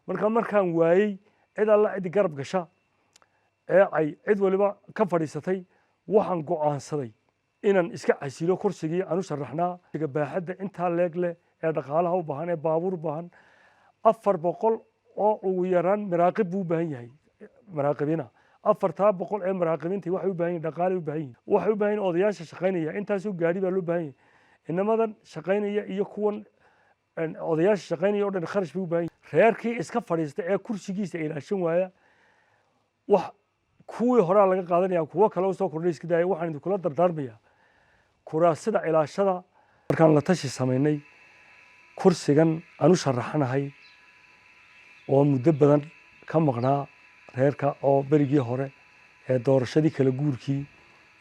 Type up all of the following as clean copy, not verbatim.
Marka markaan waayey cid alla cid garab gasha ee ay cid waliba ka fadhiisatay, waxaan go'aansaday inaan iska casilo kursigii aan u sharaxnaa. Baaxadda intaa leeg leh ee dhaqaalaha u baahan ee baabuur u baahan, 400 oo ugu yaraan maraaqib buu u baahan yahay. Maraaqibina 400 ee maraaqibintii waxay u baahan yihin dhaqaalay u baahan yihin, waxay u baahan yihin odayaasha shaqaynaya, intaasoo gaadhi baa loo baahan yahay. Inamadan shaqaynaya iyo kuwan odayaasha shaqaynaya oo dhan kharash bay u baahan yihin. Reerkii iska fadhiista ee kursigiisa ilaashan waaya, wax kuwii horaa laga qaadanaya, kuwo kale usoo kordhay iska daaya. Waxaan idinkula dardaarmayaa kuraasida ilaashada. Markaan la tashi samaynay, kursigan aan u sharaxanahay oo muddo badan ka maqnaa reerka, oo berigii hore ee doorashadii kala guurkii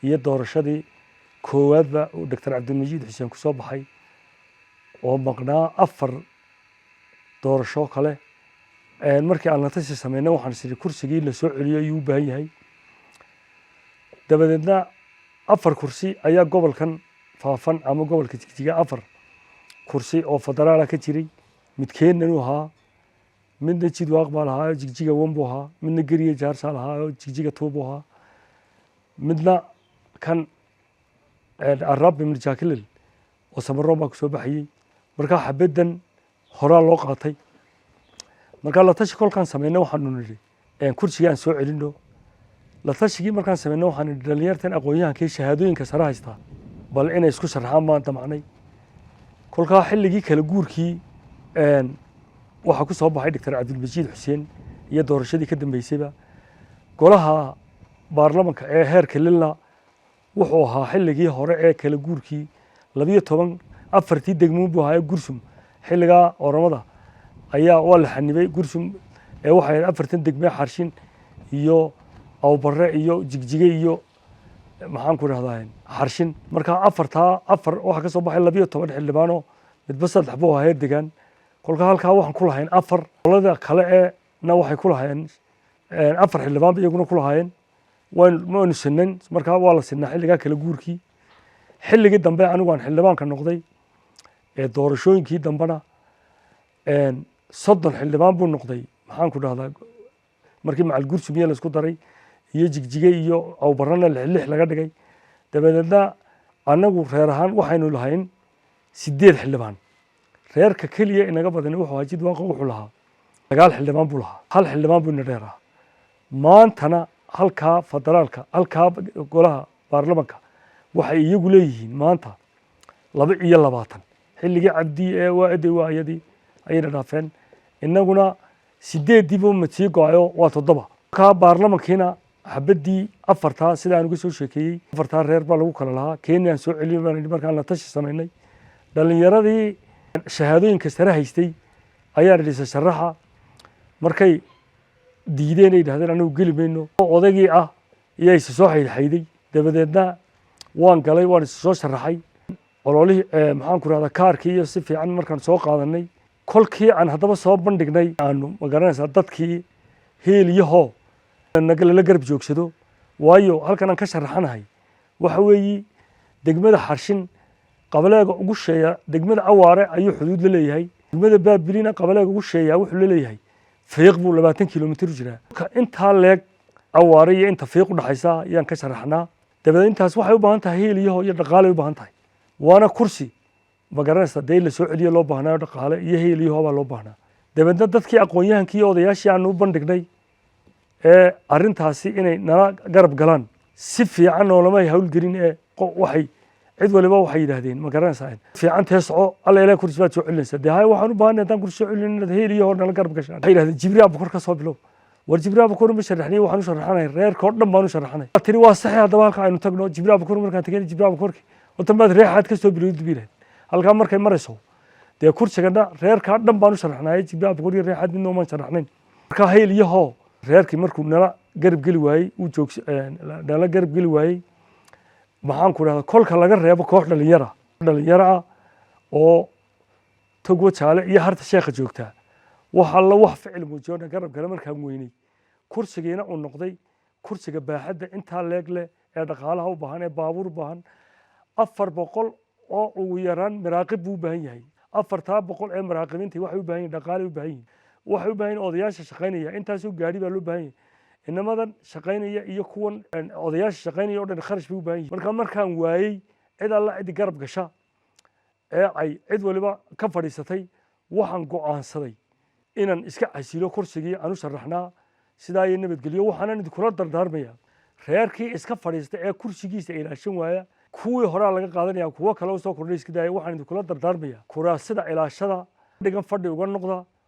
iyo doorashadii koowaadba uu Doctor Cabdilmajiid Xuseen kusoo baxay, oo maqnaa 4 doorasho kale, markii aan la tashi samaynay, waxaan is idhi kursigii la soo celiyo ayuu u baahan yahay. Dabadeedna 4 kursi ayaa gobolkan Faafan ama gobolka Jigjiga, 4 kursi oo federaala ka jiray. Midkeennan uu ahaa, midna Jidwaaq baa lahaa oo Jigjiga 1 buu ahaa, midna Geriya Jaarsaa lahaa oo Jigjiga 2 buu ahaa, midna kan Arabi Mirjakilil oo Samaroon baa kusoo baxayey. Markaa xabaddan horaa loo qaatay. Markaa la tashi kolkaan samaynay, waxaanu nidhi kursigii aan soo celino. La tashigii markaan samaynay, waxaan nidhi dhalinyartan aqoon-yahankii shahaadooyinka sare haystaa bal inay isku sharxaan baan damacnay. Kolkaa xilligii kala guurkii waxaa ku soo baxay Doctor Cabdilmajiid Xuseen iyo doorashadii ka dambeysayba golaha baarlamanka ee heerka lilla. Wuxuu ahaa xilligii hore ee kala guurkii 12, afartii degmoon buu ahaa. Gursum xilligaa Oramada ayaa waa la xanibay Gursum ee waxay ahayd afartan degmee, Xarshin iyo Awbarre iyo Jigjige iyo maxaan ku dhahdaa Xarshin. Markaa afartaa afar waxaa ka soo baxay 12 xildhibaano, midba saddex buu ahaa heer degaan. Kolka halkaa waxaan ku lahayn afar, qolada kale ee na waxay ku lahaayeen 4 xildhibaan ba iyaguna ku lahaayeen. Waynu sinayn, markaa waa la sinaa xilligaa kala guurkii. Xilligii dambe anigu aan xildhibaanka noqday ee doorashooyinkii dambena, 30 xildhibaan buu noqday. Maxaan ku dhahdaa, markii macal Gursumiye la isku daray iyo Jigjige iyo Awbarana lix lix laga dhigay, dabadeedna annagu reer ahaan waxaynu lahayn 8 xildhibaan. Reerka keliya inaga badani wuxuu ahaa Jidwaaqo, wuxuu lahaa 9 xildhibaan buu lahaa, hal xildhibaan buu ina dheeraa. Maantana halkaa federaalka, halkaa golaha baarlamanka, waxay iyagu leeyihiin maanta 22. Xilligii Cabdi ee waa eday waa iyadii ayayna dhaafeen, innaguna sideeddiiba ma sii go-ayo, waa 7. Markaa baarlamankiina xabaddii afartaa sida aan uga soo sheekeeyey, afartaa reer baa lagu kala lahaa. Kenya aan soo celin baan idhi. Markaan la tashi samaynay, dhalinyaradii shahaadooyinka sare haystay ayaan idhi sharaxa. Markay diideen ay yidhahdeen anagu geli mayno, odaygii ah ayaa isa soo xaydxayday. Dabadeedna waan galay, waan isa soo sharaxay. Ololihii, maxaan ku rahdaa, kaarkii iyo si fiican markaan soo qaadanay, kolkii aan haddaba soo bandhignay, aanu magaranaysaa dadkii heel iyo hoo lala garab joogsado, waayo halkan aan ka sharaxanahay waxa weeyi degmada Xarshin qabaleega ugu sheeya degmada Awaare ayuu xuduud la leeyahay. Degmada Baabilina qabaleega ugu sheeyaa wuxuu la leeyahay Fiiq buu 20 kilomitir u jiraa. Intaa leeg Awaare iyo inta Fiiq udhaxaysa ayaan ka sharaxnaa. Dabadeed intaas waxay u baahan tahay heel iyo hoo iyo dhaqaalay u baahan tahay, waana kursi ma garanaysa dee in la soo celiyo loo baahnaayo, dhaqaale iyo heel iyo hoobaa loo baahnaa. Dabeedna dadkii aqoon-yahankii iyo odayaashii aanu u bandhignay ee arrintaasi inay nala garab galaan, si fiican noolama ay hawlgelin ee waxay cid waliba waxay yidhaahdeen, ma garanaysaa, fiican tee soco, alla ilaa kursi baad soo celinaysaa. Dee hay, waxaan u baahanay haddaan kursi soo celin inaad heel iyo hoo nala garab gashaan. Waxay yidhahdeen Jibri Abukor ka soo bilow. War Jibri Abukor ma sharaxniyo, waxaan u sharaxanay reerka oo dhan baan u sharaxanay. Tiri waa saxi, haddaba halka aynu tagno Jibri Abukor. Markaan tegay Jibri Abukorki, horta maad reexaad ka soo bilowdid bay yidhahdeen. Halkaa markay marayso, dee kursigana reerkaa dhan baan u sharaxnayay, Jibri Abukor iyo reexaad midna umaan sharaxnayn. Markaa heel iyo hoo reerkii markuu nala garab geli waayey, uu joogs nala garab geli waayey, maxaan ku dhahdaa, kolka laga reebo koox dhalinyaro ah oo Togwa Jaale iyo Harta Sheekha joogtaa, wax alla wax ficil muujiyo dhan garab gale markaan weynay, kursigiina uu noqday kursiga baaxadda intaa leeg leh ee dhaqaalaha u baahan ee baabuur u baahan, 400 oo ugu yaraan maraaqib buu u baahan yahay. 400 ee maraaqibintii waxay u baahan yihin dhaqaalay u baahan yihin, Waxay u baahan yihin odayaasha shaqaynaya, intaasoo gaadhi baa loo baahan yahay. Inamadan shaqaynaya iyo kuwan odayaasha shaqaynaya oo dhan kharash bay u baahan yihin. Marka markaan waayey cid alla cid garab gasha ee ay cid waliba ka fadhiisatay, waxaan go'aansaday inaan iska casilo kursigii aan u sharaxnaa. Sidaa iyo nabadgelyo. Waxaanan idinkula dardaarmaya, reerkii iska fadhiista ee kursigiisa ilaashan waaya, kuwii horaa laga qaadanaya, kuwo kale usoo kordhay iska daaya. Waxaan idinkula dardaarmaya, kuraasida ilaashada, dhigan fadhi uga noqda.